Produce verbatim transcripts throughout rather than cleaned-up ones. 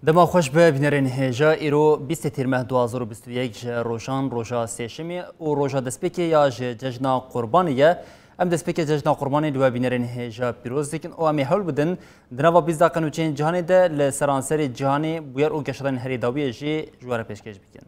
Dema xweş be bînerên hêja, îro bîstê Tîrmeh du hazar û bîst û yek ji rojan roja sêşemê û roja destpêkê ya ji Cejna Qurbanê ye. Em destpêkê Cejna Qurbanê li we bînerên hêja pîroz dikin û em ê hewl bidin di nava bîst deqe nûçeyên cîhanê de li seranserê cîhanê bûyer û geşedanên herî dawiyê jî ji we re pêşkêş bikin.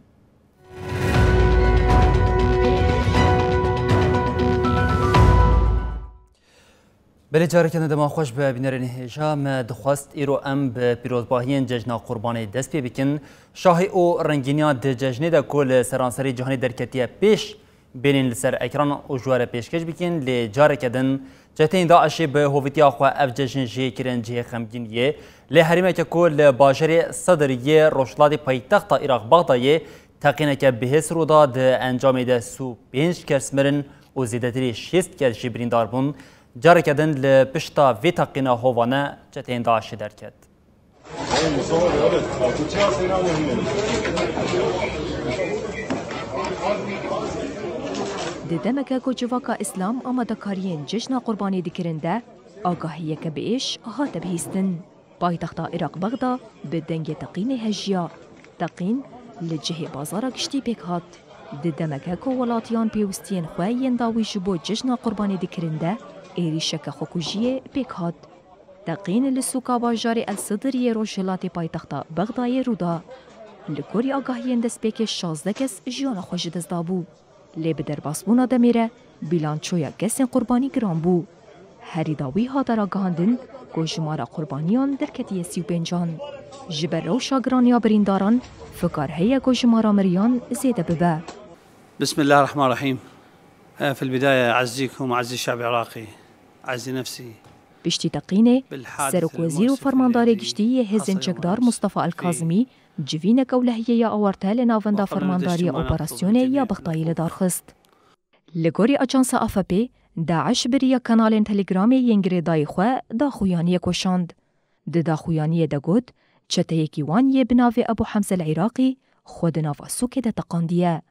Belê, careke din dema xweş be bînerên hêja. Me dixwest îro em bi pîrozbahiyên Cejna Qurbanê dest pê bikin. Şahî û rengîniya di cejnê de ku li seranserê cîhanê derketiye pêş, bênên li ser ekran û ji we re pêşkêş bikin, lê careke din çeteyên DAIŞê bi hovîtiya xwe ev cejn jê kirin cihê xemgîniyê. Lê herêmeke ku li bajarê Sidr yê rojhilatê paytexta Iraq Bexdayê teqîneke bihêz rû da, di encamê de sî û pênc kes mirin û zêdetirî şêst kes jî birîndar bûn. Careke din li pişta vê teqîna hovane çeteyên DAIŞê derket. Di demeke ku civaka Îslam amadekariyên Cejna Qurbanê dikirin de, agahiyeke bi êş hate bihîstin. Paytexta Iraq Bexda bi dengê teqînê hejiya. Teqîn li cihê bazara giştî pêk hat. Di demeke ku welatiyan pêwistiyên xwe yên dawî ji bo Cejna Qurbanê dikirin de, êrîşeke xwekujiyê pêk hat. Teqîn li sûka bajarê El Sidr yê rojhilatê paytexta Bexdayê rû da. Li gorî agahiyên destpêkê şazdeh kes jiyana xwe ji dest dabû. Lê bi derbasbûna demê re bîlançoya kesên qurbanî giran bû. Herî dawî hate ragihandin ku jimara qurbaniyan derketiye sî û pêncan. Ji ber rewşa giran ya birîndaran, fikar heye ku jimara miriyan zêde bibe. بسم الله الرحمن الرحيم. في البداية أعزيكم وأعزي الشعب العراقي. أعزي نفسي. Piştî teqînê, serokwezîr û fermandarê giştî yê Hêzên Çekdar Mustafa El Kazimî civîneke ewlehiyeya awarte li Navenda Fermandariya Operasyonê ya Bexdayê li dar xist. Li gorî ajansa A F P, DAIŞ bi riya kanalên Telegramê yên girêdayî xwe daxuyaniyek weşand. Di daxuyaniyê de got, çeteyekî wan yê bi navê Ebû Hemze El Iraqî xwe di nava sûkê de teqandiye.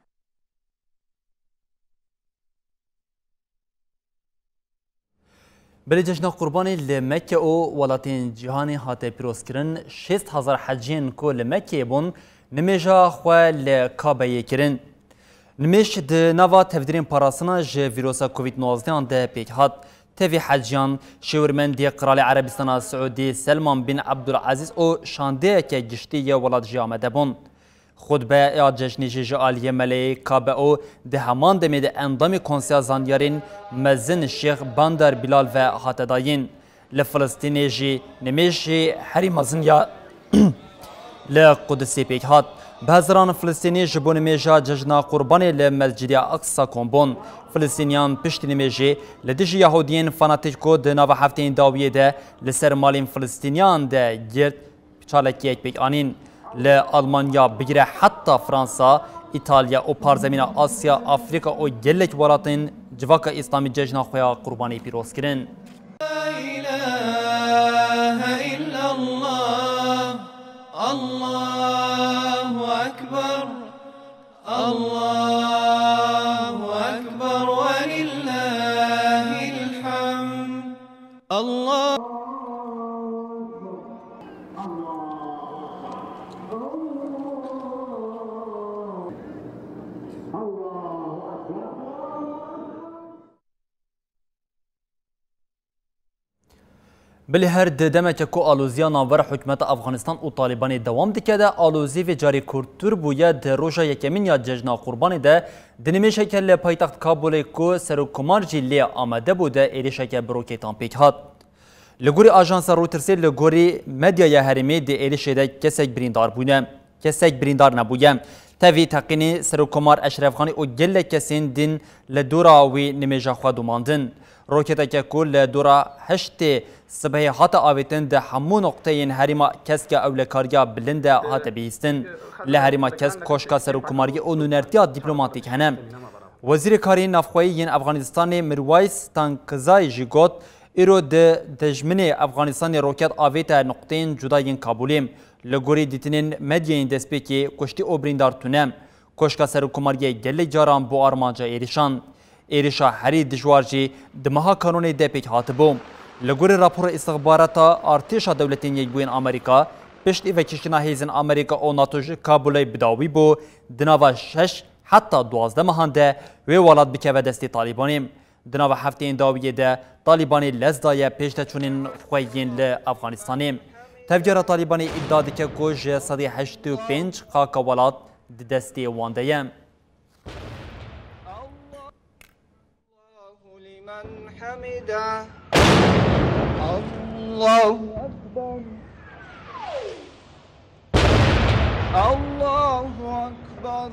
Belê, Cejna Qurbanê li Mekke û welatên cîhanê hate pîrozkirin, şêst hezar heciyên ku li Mekkeyê bûn, nimêja xwe li Kabeyê kirin. Nimêj di nava tevdîrên parastina ji vîrusa Covid nozdehan de pêk hat. Tevî heciyan, şêwirmendê Qiralê Erebistana Siûdî Selman bin Ebdulezîz û şandeyeke giştî yê welat jî amade bûn. Xutbeya cejnê jî ji aliyê Meleyê Kabe û di heman demê de endamê Konseya Zanyarên Mezin Şêx Bandar Bilal ve hate dayîn. Li Filistînê jî nimêjê herî mezin ya li Qudusê pêk hat. Bi hezaran Filistînî ji bo nimêja Cejna Qurbanê li Mescidê Aqsa kom bûn. Filistîniyan piştî nimêjê li dijî Yahudiyên fanatîk ku di nava hefteyên dawiyê de li ser malên Filistîniyan de girt, çalakiyek pêk anîn. Li Almanya bigire heta Fransa, Îtalya û parzemîna Asya, Afrîka û gelek welatên civaka Îslamî cejna xwe ya Qurbanê pîroz kirin. La ilahe illallah, Allahu Ekber, Allahu Ekber ve lillahil hamd. Allah. Bilê her di demeke ku aloziya navbera hikûmeta Afganistan û Talîbanê dewam dike de, alozî vê carê kûrtir bûye. Di roja yekemîn ya Cejna Qurbanê de di nimêjeke li paytext Kabulê ku serokkomar jî lê amade bû de êrişeke bi rokêtan pêk hat. Li gorî ajansa Reutersê, li gorî medyaya herêmê di êrişê de kesek birîndar bûne. Kesek birîndar nebûye. Tevî teqînê Serokkomar Eşref Xanî û gelek kesên din li dora wî nimêja xwe domandin. Roketeke ku li dora heştê sibehê hate avêtin di hemû noqteyên herêma keske ewlekariya bilind de hate bihîstin. Li herêma kesk koşka serokkomariyê û nûnertiya dîplomatîk hene. Wezîrê Karê Navxweyî yên Efxanistanê Mirways Tankizay jî got, îro di dijminê Efxanistanê roket avête noqteyên cuda yên Kabûlê. Li gorî dîtinên medyayên destpêkê kuştî û birîndar tune. Koşka serokkomariyê gelek caran bû armanca êrişan. Êrişa herî dijwar jî di meha Kanûnê de pêk hatibû. Li gorî rapora îstixbarata Artêşa Dewletên Yekbûyên Amerîka, Piştî vekiştina hêzên Amerîka û NATO ji Kabulê bi dawî bû, di nava şeş heta duwazdeh mehan de wê welat bikeve destê Talîbanê. Di nava hefteyên dawiyê de Talîbanê lez daye pêşteçûnên xwe yên li Efxanistanê. Tevgera Talîbanê îdia dike ku ji sedî heştê û pênc qaka welat di destê wan de ye. الله لمن حمده. الله أكبر. الله أكبر.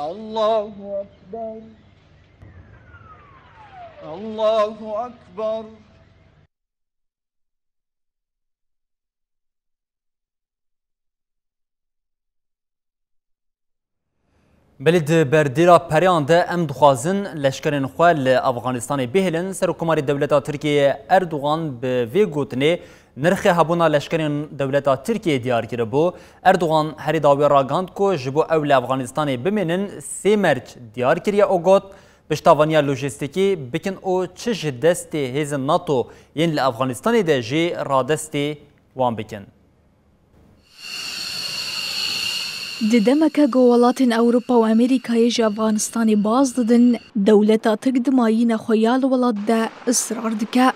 الله أكبر. الله أكبر. Belê di berdêla pereyan de em dixwazin leşkerên xwe li Afganistanê bihêlin. Serokkomarê dewleta Tirkiyeyê Erdogan bi vê gotinê nirxê hebûna leşkerên dewleta Tirkiyeyê diyar kiribû. Erdogan herî dawî ragihand ku ji bo ew li Afganistanê bimînin sê merc diyar kiriye û got, piştavaniya lojîstîkî bikin û çi ji destê hêzên NATO yên li Afganistanê de jî radestê wan bikin. Di demeke ku welatên Ewropa û Amerîkayê ji Afganistanê baz didin, dewleta Tirk di mayîna xwe ya li welat de israr dike.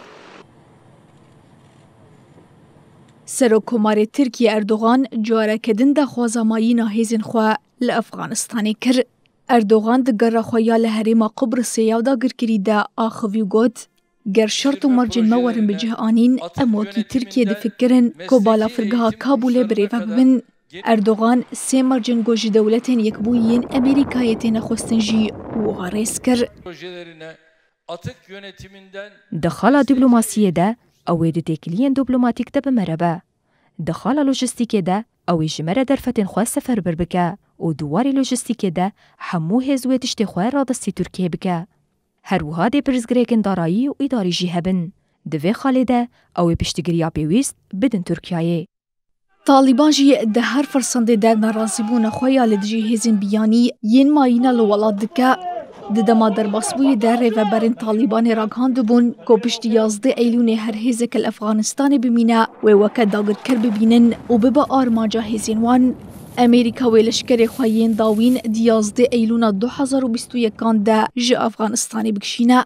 Serokkomarê Tirkiyê Erdogan careke din daxwaza mayîna hêzên xwe li Afganistanê kir. Erdogan di gera xwe ya li herêma Qubrisê ya dagirkirî de axivî û got, ger şert û mercên me werin bi cih anîn, em wekî Tirkiye difikirin ku balafirgeha Kabûlê birêve bibin. Erdogan sê mercên ku ji Dewletên Yekbûyî yên Amerîkayê têne xwestin jî wiha rêz kir. Di xala dîplomasiyê de ew ê di têkiliyên dîplomatîk de bi me re be. Di xala lojîstîkê de ew ê ji me re derfetên xwe seferber bike û di warê lojîstîkê de hemû hêz wê tiştê xwe radestî Tirkiyeyê bike. Her wiha dê pirsgirêkên darayî û îdarî jî hebin. Di vê xalê de ew ê piştgiriya pêwîst bidin Tirkiyeyê. Talîban jî di her firsendê de nerazîbûna xwe ya li dijî hêzên biyanî yên mayîna li welat dike. Di dema derbasbûyî de rêveberên Talîbanê ragihandibûn ku piştî yazdeh Eylûnê her hêzeke li Efxanistanê bimîne, wê weke dagirker bibînin û bibe armanca hêzên wan. Amerîka wê leşkerê xwe yên dawîn di yazdeh Eylûna du hezar û bîst û yekan de ji Efxanistanê bikişîne.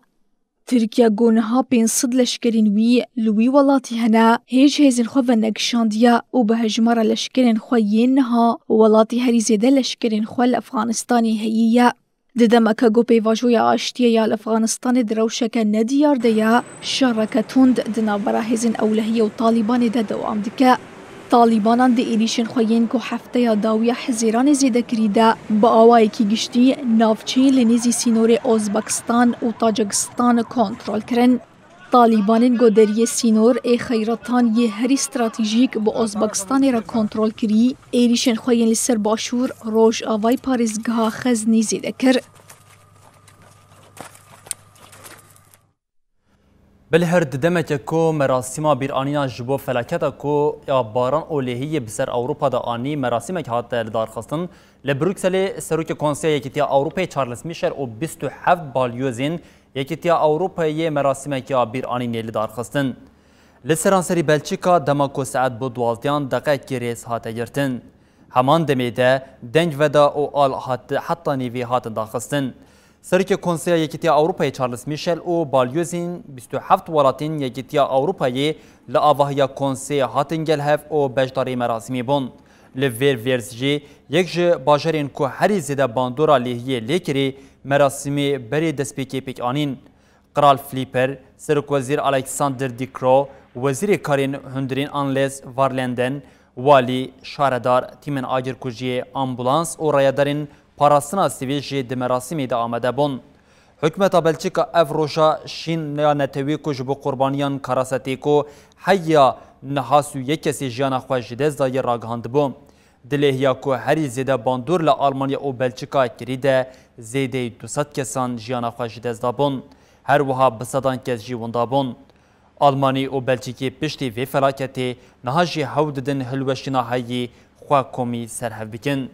Tirkiye got niha pênc sed leşkerên wî li wî welatî hene, hêj hêzên xwe venekişandiye û bi hejmara leşkerên xwe yên niha welatî herî zêde leşkerên xwe li Efxanistanê heyî ye. Di demeke ku pêvajoya aştiyê ya li Efxanistanê di rewşeke nediyar de ye, şereke tund di navbera hêzên ewlehiyê û Talîbanê de dewam dike. Talîbanan di êrîşên xwe yên ku hefteya dawiya Hizîranê zêde kirî de bi awayekî giştî navçeyên li nêzî sînorê Ozbekistan û Tacikistan kontrol kirin. Talîbanên ku deriyê sînor ê xeyretan yê herî stratejîk bi Ozbekistanê re kontrol kirî, êrîşên xwe yên li ser başûr rojavayî parêzgeha Xeznî zêde kir. Belê her di demeke ku merasîma bîranîna ji bo felaketa ku ya baran û lêhiyê bi ser Ewropa de anî, merasîmek hate lidarxistin. Li Brukselê Serokê Konseya Yekîtiya Ewropayê Charles Michel û bîst û heft balyozên Yekîtiya Ewropayê merasîmeke ya bîranînê lidarxistin. Li seranserî Belçîka dema ku saet bû duwazdehan deqekî rêz hate girtin. Heman demê de deng veda û al hat-, heta nîvî hatin daxistin. Serokê Konseya Yekîtiya Ewropayê Charles Michel û balyozên bîst û heft welatên Yekîtiya Ewropayê li avahiya Konseyê hatin gel hev û beşdarî merasîmê bûn. Li Verviers jî yek ji bajarên ku herî zêde bandora lêhiyê lê kirî, merasîmê berê destpêkê pêk anîn. Qral Flipper, Serokwezîr Alexander De Croo, Wezîrê Karên Hundirîn Anles Verlinden, walî, şaredar, tîmên agirkujiyê, ambulans û rayedarên parastina sivîl jî di merasîmê de amade bûn. Hikûmeta Belçîka ev roja şîn ya netewî ku ji bo qurbaniyan karase tê ku heya niha sî û yek kesê jiyana xwe ji dest daye ragihandibû. Di lêhiya ku herî zêde bandor li Almanya û Belçîka kirî de zêdeyî du sed kesan jiyana xwe ji dest dabûn. Her wiha bi sedan kes jî winda bûn. Almanî û Belçîkî piştî vê felaketê niha jî hewl didin hilweşîna heyî xwe komî serhev bikin.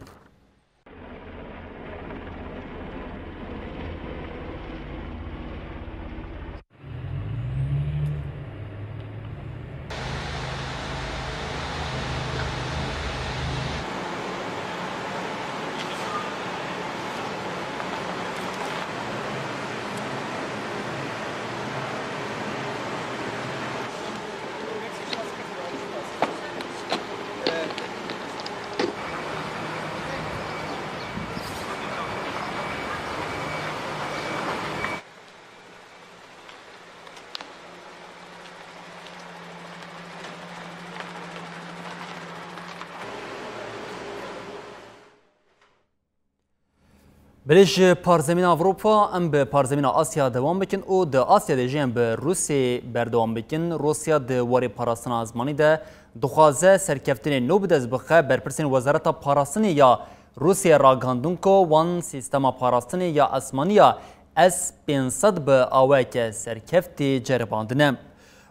Belê ji parzemîna Ewropa em bi parzemîna Asya dewam bikin û di Asya de jî em bi Rûsê berdewam bikin. Rûsya di warê parastina zimanî de dixwaze serkeftinên nû bi dest bixe. Berpirsên Wezareta Parastinê ya Rûsiyê ragihandin ku wan sîstema parastinê ya esmanî ya S pênc sed bi awayeke serkeftî ceribandine.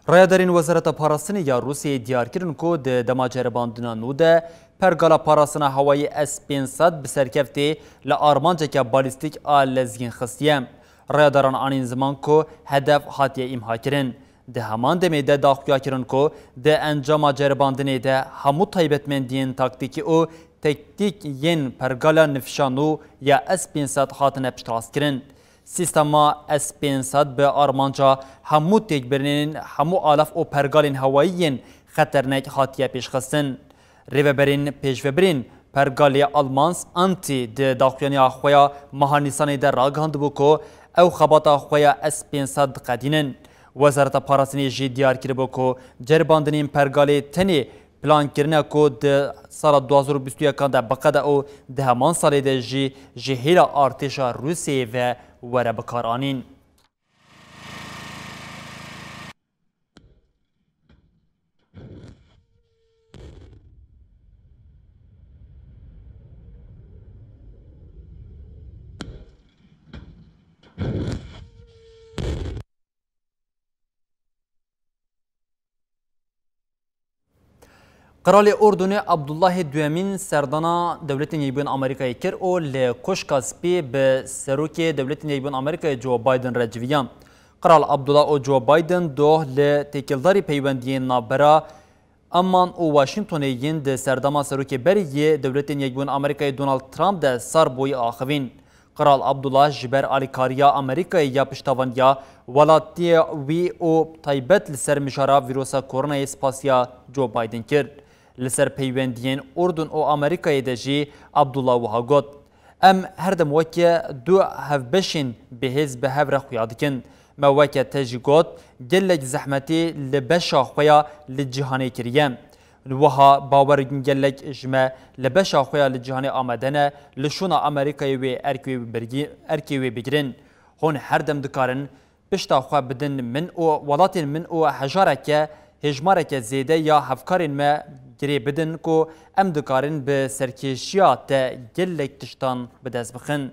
Rayedarên Wezareta Parastinê ya Rûsiyê diyar kirin ku di dema ceribandina nû de pergala parastina hewayî S pênc sed bi serkeftî li armanceke balîstîk a lezgîn xistiye. Rayedaran anîn ziman ku hedef hatiye îmha kirin. Di heman demê de daxuya kirin ku di encama ceribandinê de hemû taybetmendiyên taktîkî û tektîk yên pergala nifşa nû ya S pênc sed hatine piştrast kirin. Sîstema S pênc sed bi armanca hemû têkbirinên hemû alaf û pergalên hewayî yên xeternek hatiye pêşxistin. Rêveberên pêşvebirên pergalê Almans Anti di daxuyaniya xwe ya meha Nîsanê de ragihandibû ku ew xebata xwe ya S pênc sed diqedînin. Wezareta Parastinê jî diyar kiribû ku ceribandinên pergalê tenê plan kirine ku di sala du hazar û bîst û yekan de biqede û di heman salê de jî ji hêla artêşa Rûsiyê ve were bikaranîn. Qiralê Urdunê Abdullahê Duyemîn serdana Dewletên Yekbûyên Amerîkayê kir û li Koşka Spî bi Serokê Dewletên Yekbûyên Amerîkayê Joe Biden re civiya. Qiral Abdullah û Joe Biden doh li têkildarî peywendiyên navbera Amman û Washingtonê yên di serdema Serokê berê yê Dewletên Yekbûyên Amerîkayê Donald Trump de sar bûyî axivîn. Qral Abdullah ji ber alîkariya Amerîkayê ya piştavaniya welatiyê wî û taybet li ser mijara vîrusa koronayê spasiya Joe Biden kir. Li ser peywendiyên Urdun û Amerîkayê de jî Abdullah wiha got, Em her dem weke du hevbeşên bihêz bi hev re xuya dikin. Me weke te jî got, gelek zehmetî li beşa xwe ya li cîhanê kiriye. Wiha bawer in gelek ji me li beşa xwe ya li cîhanê amade ne, li şûna Amerîkayê wê erkê wê birgî-, erkê wê bigirin. Hûn her dem dikarin pişta xwe bidin min û welatên min û hejareke, hêjmareke zêde ya hevkarên me girê bidin ku em dikarin bi serkêşiya te gelek tiştan bi dest bixin.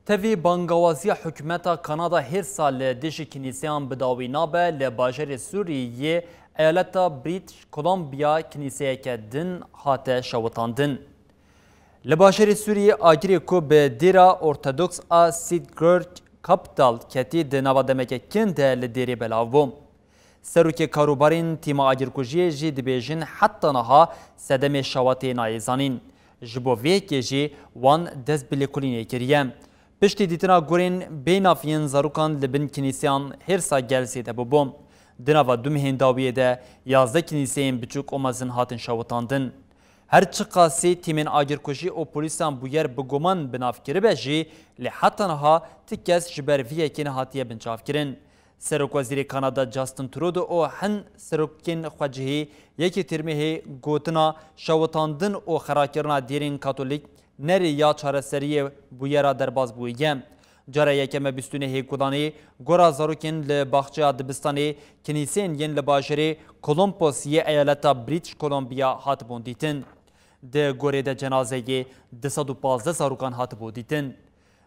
Tevî bangawaziya hikûmeta Kanada hêrsa li dijî kinîseyan bi dawî nabe, li bajarê Sûrî yê eyaleta British Columbia kinîseyeke din hate şewitandin. Li bajarê Sûriyê agirê ku bi dêra Ortodoks a St. George Cathedral ketî di nava demeke kin de li dêrê belav bû. Serokê karûbarên tîma agirkujiyê jî dibêjin heta niha sedemê şewatê nayê zanîn. Ji bo vê yekê jî wan dest bi lêkolînê kiriye. Piştî dîtina gorên bênav yên zarokan li bin kinîseyan hêrsa gel zêde bûbû. Di nava du mehên dawiyê de yazdeh kinîseyên biçûk û mezin hatin şewitandin. Her çiqasî tîmên agirkujî û polîsan bûyer bi guman bi nav kiribe jî, lê heta niha ti kes ji ber vî yekê nehatiye binçavkirin. Serokwezîrê Kanada Justin Trudeau û hin serokên xwecihî yekê Tîrmehê gotina şewitandin û xerakirina dêrên Katolîk ne rêya çareseriyê bûyera derbasbûyî ye. Cara yekeme bîst û nehê Gulanê gora zarokên li baxçeya dibistanê kinîseyên yên li bajarê Columbus yê eyaleta British Columbia hatibûn dîtin. Di gorê de cenazeyê du sed û pazdeh zarokan hatibû dîtin.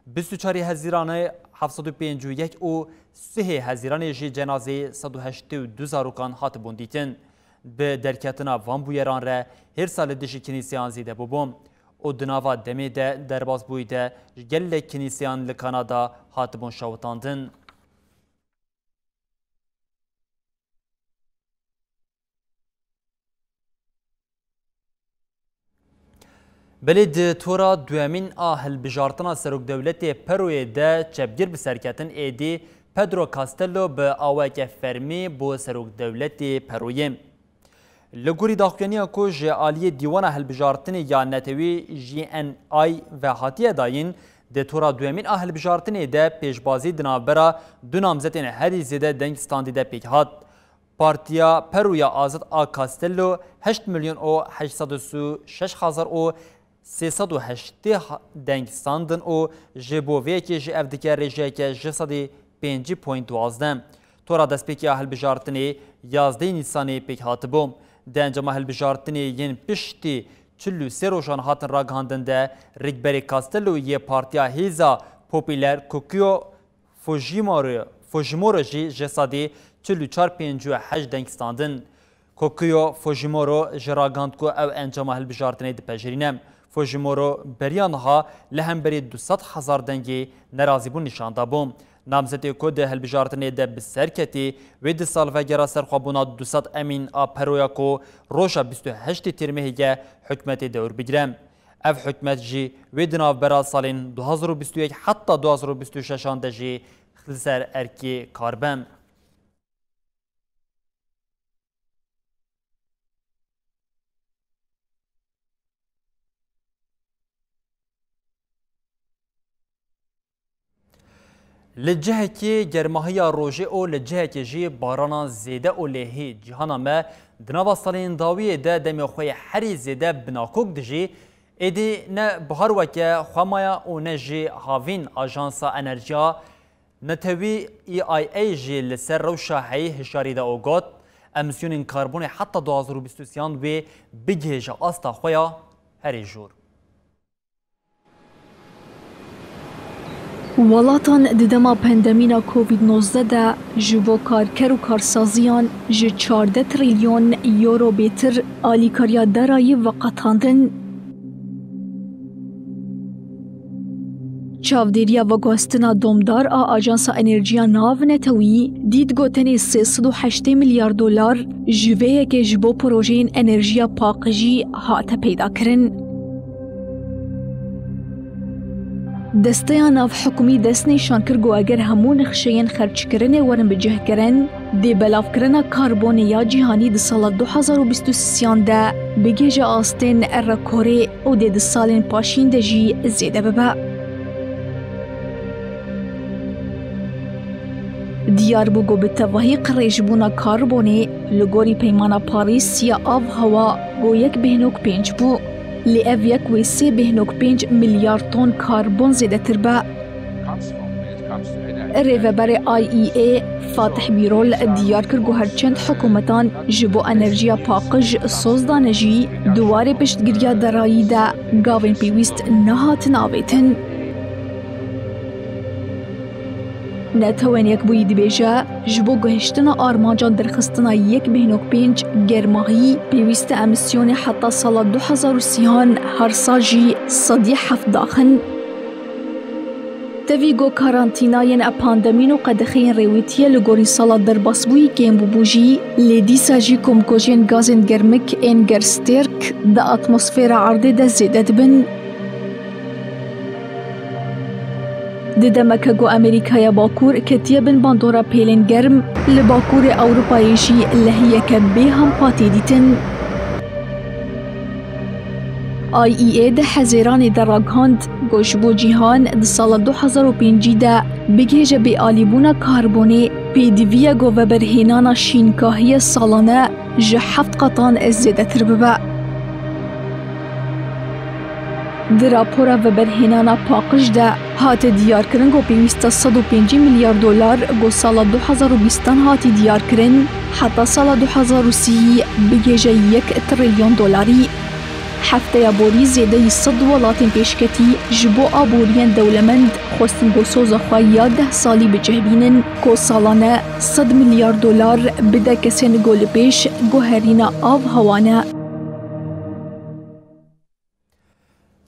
Bîst û çarê Hezîranê heft sed û pêncî û yek û sihê Hezîranê jî cenazeyê sed û heştê û du zarokan hatibûn dîtin. Bi derketina van bûyeran re hêrsa li dijî kinîseyan zêde bûbû û di nava demê de derbasbûyî de gelek kinîseyan li Kanada hatibûn şewitandin. Belê di tora duyemîn a hilbijartina serokdewletê Peroyê de çepgir bi serketin êdî Pedro Castillo bi awayeke fermî bû serokdewletê Peroyê. Li gorî daxuyaniya ku ji aliyê Dîwana Hilbijartinê ya Netewî G N I ve hatiye dayîn, di tora duyemîn a hilbijartinê de pêşbazî di navbera du namzetên herî zêde deng standî de pêk hat. Partiya Peroya Azad a Castello heşt milyon û heşt sed û sî û şeş hezar û sê sed û heştê ha-, deng standin û ji bo vê yekê jî ev dike rêjeyeke ji sedî pêncî point duwazdeh. Tora destpêkê ya hilbijartinê yazdehê Nîsanê pêk hatibû. Di encama hilbijartinê yên piştî çil û sê rojan hatin ragihandin de, rêkberê Castello yê Partiya Hêza Popûler Kikuyo Fujimori, Fujimori jî ji sedî çil û çar pêncî û heşt deng standin. Kokuyo Fujimori jî ragihand ku ew encama hilbijartinê dipejirîne. Fujimori beriya niha li hemberî du sed hezar dengê nerazîbûn nîşan dabû. Namzetê ku di hilbijartinê de bi ser ketî, wê di salvegera serxwebûna du sed emîn a Peroya ku roja bîst û heştê Tîrmehê ye, hikûmetê dewr bigire. Ev hikûmet jî wê di navbera salên du hazar û bîst û yek heta du hazar û bîst û şeşan de jî li ser erkê kar be. Li cihekî germahiya rojê û li cihekî jî barana zêde û lêhî cîhana me di nava salên dawiyê de demê xwe yê herî zêde binakok dijî. Êdî ne bihar weke xwe maye û ne jî havîn. Ajansa Enerjiya Netewî E I A jî li ser rewşa heyî hişyarî da û got, emîsyonên karbonê heta du hazar û bîst û sêyan wê bigihêje asta xwe ya herî jor. Welatan di dema pandemîna Covid nozdeh de ji bo karker û karsaziyan ji çardeh trilyon euro bêtir alîkariya darayî veqetandin. Çavdêriya veguhestina domdar a Ajansa Enerjiya Navnetewî dît ku tenê sê sed û heştê milyar dolar ji vê yekê ji bo projeyên enerjiya paqijî hate peydakirin. Desteya navhikûmî destnîşan kir ku eger hemû nexşeyên xerckirinê werin bicihkirin, dê belavkirina karbonê ya cîhanî di sala du hazar û bîst û sêyan de bigihêje astên rekorê û dê di salên paşîn de jî zêde bibe. Diyar bû ku bi tevahî qirêjbûna karbonê li gorî Peymana Parîs ya Avhewa ku yek bêhnok pênc bû. Lê ev yek wê sê bêhnok pênc milyar ton karbon zêdetir be. Rêveberê I E A Fatih Birol diyar kir ku her çend hikûmetan ji bo enerjiya paqij soz dane jî, di warê piştgiriya darayî de gavên pêwîst nehatin avêtin. Netewên Yekbûyî dibêje, ji bo gihiştina armancan derxistina yek bêhnok pênc germahî, pêwîst e emîsyonê heta sala du hazar û sîhan her sal jî sedî heft daxin. Tevî ku karantînayên pandemîn û qedexeyên rêwîtiyê li gorî sala derbasbûyî kêm bûbû jî, lê dîsa jî komkujiyên gazên germik ên gerstêrk di atmosfera erdê de zêde dibin. Di demeke ku Amerîkaya Bakur ketiye bin bandora pêlên germ, li Bakurê Ewropayê jî lehiyeke bêhempa tê dîtin. I E A di Hezêranê de ragihand ku ji bo cîhan di sala du hazar û pêncî de bigihêje bêalîbûna karbonê, pêdivî ye ku veberhênana şînkahiye salane ji heft qatan zêdetir bibe. Di rapora veberhênana paqij de hate diyarkirin ku pêwîst e sed û pêncî milyar dolar ku sala du hazar û bîstan hatî diyarkirin, heta sala du hazar û sî bigihêje yek trilyon dolarî. Hefteya borî zêdeyî sed welatên pêşketî ji bo aboriyên dewlemend xwestin ku soza xwe ya deh salî bi cih bînin ku salane sed milyar dolar bide kesên ku li pêş guherîna av hewa ne.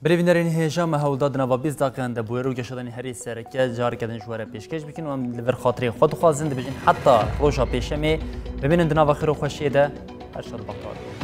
Birêvînerên hêja me hewl da di nava bîst deqeyan de bûyer û geşedanên herî sereke careke din ji we re pêşkêş bikin û em li vir xatirê xwe dixwazin dibêjin heta roja pêşemê bimînin di nava xêr û xweşiyê de. Her şad bextewar.